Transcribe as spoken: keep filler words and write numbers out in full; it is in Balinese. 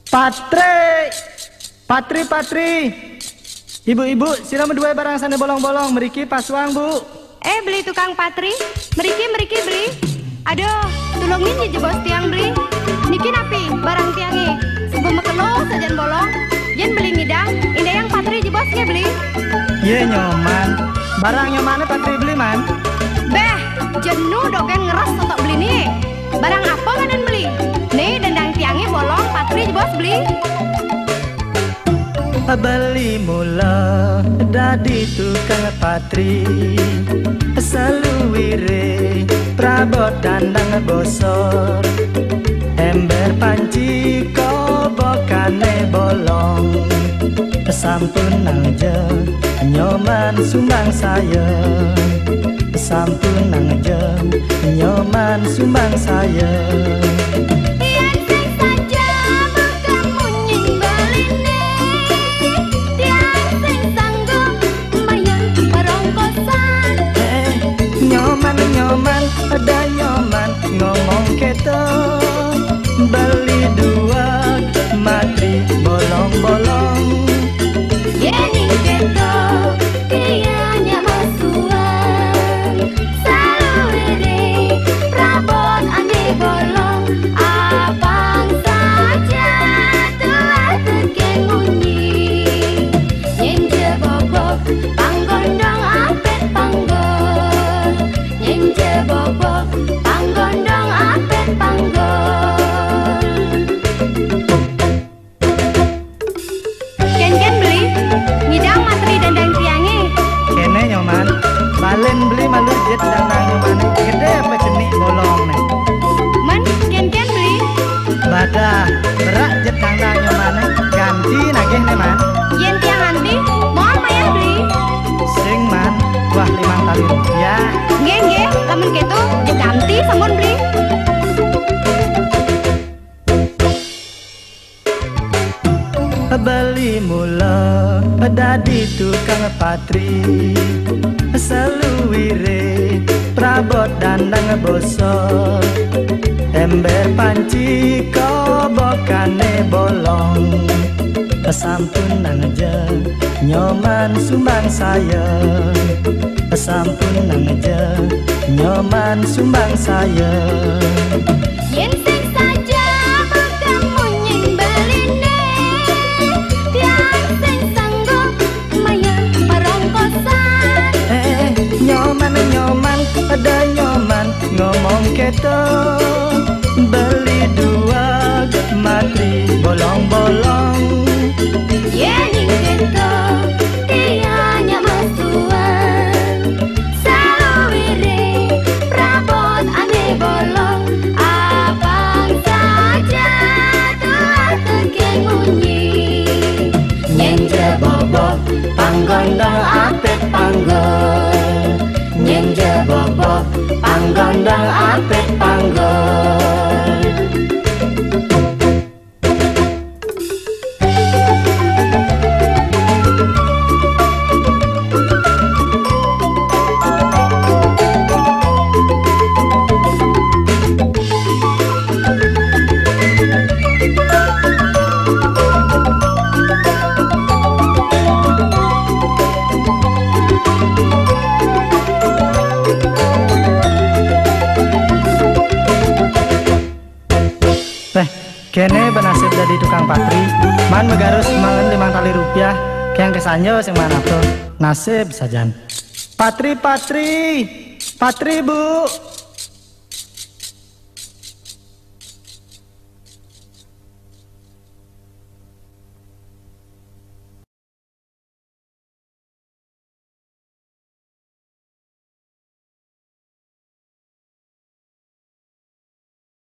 Patri! Patri, Patri! Ibu-ibu, sira madué barang sané bolong-bolong, mriki pasuang, Bu. Eh, beli tukang patri, mriki, mriki, beli. Aduh, tulungin ya jebos tiang, beli. Niki napi barang tiangé? Sebum makelo sajan bolong, yén beli ngidang, indayang patri jebos nggih, beli. Yé, Nyoman. Barang Nyomané patri beli, Man. Béh, jenu dogén ngeres sotok beli nih. Barang apa manen beli? Nih, dendang tiangé bolong, patri jebos beli. Beli mula dadi tukang patri, saluwiré prabot dandang bosor, ember panci kobokané bolong. Sampun nang ja Nyoman sumbang saya, sampun nang ja Nyoman sumbang saya. Yén sing saja bakal munying baliné, tiang sing sanggup mbayar parongkosan. Eh, Nyoman, Nyoman, ada Nyoman ngomong kéto, beli dua matri bolong-bolong. Yéning kéto, tiang nyak masuang, saluwiré prabot ané bolong, apang saja tuah tekén munyi. Yén ja bobok, panggondong apit panggol. Yén ja bobok, panggondong apit panggol. Kén-kén beli, ngidang matri dendang tiangé. Kéné, Nyoman. Balen beli malu jit dendang Nyomané, gedé apa cenik bolong né. Men, kén-kén beli. Badah, berak jit dendang Nyomané, ganti nagih né, Man. Yén tiang nganti, mohon mayah beli. Sing, Man, wah limang tali rupiah. Nggih, nggih, lamun kéto, ja ganti sampun beli. Beli mula dadi tukang patri, saluwiré prabot dandang bosor, ember panci kobokané bolong. Sampun nang ja Nyoman sumbang saya, sampun nang ja Nyoman sumbang saya. Yén sing saja bakal munying beliné, tiang sing sanggup mayar parongkosan. Eh, Nyoman, Nyoman, ada Nyoman ngomong kéto, beli dua matri bolong-bolong. Yéning kéto, tiang nyak masuang, saluwiré prabot ané bolong, apang saja tuah tekén munyi. Yén ja bobok, panggondong apit panggol. Yén ja bobok, panggondong apit panggol. Kéné benasib dadi tukang patri, man magarus mangan limang tali rupiah, kéng kasanja sing manapa. Nasib sajan. Patri, patri, patri, Bu.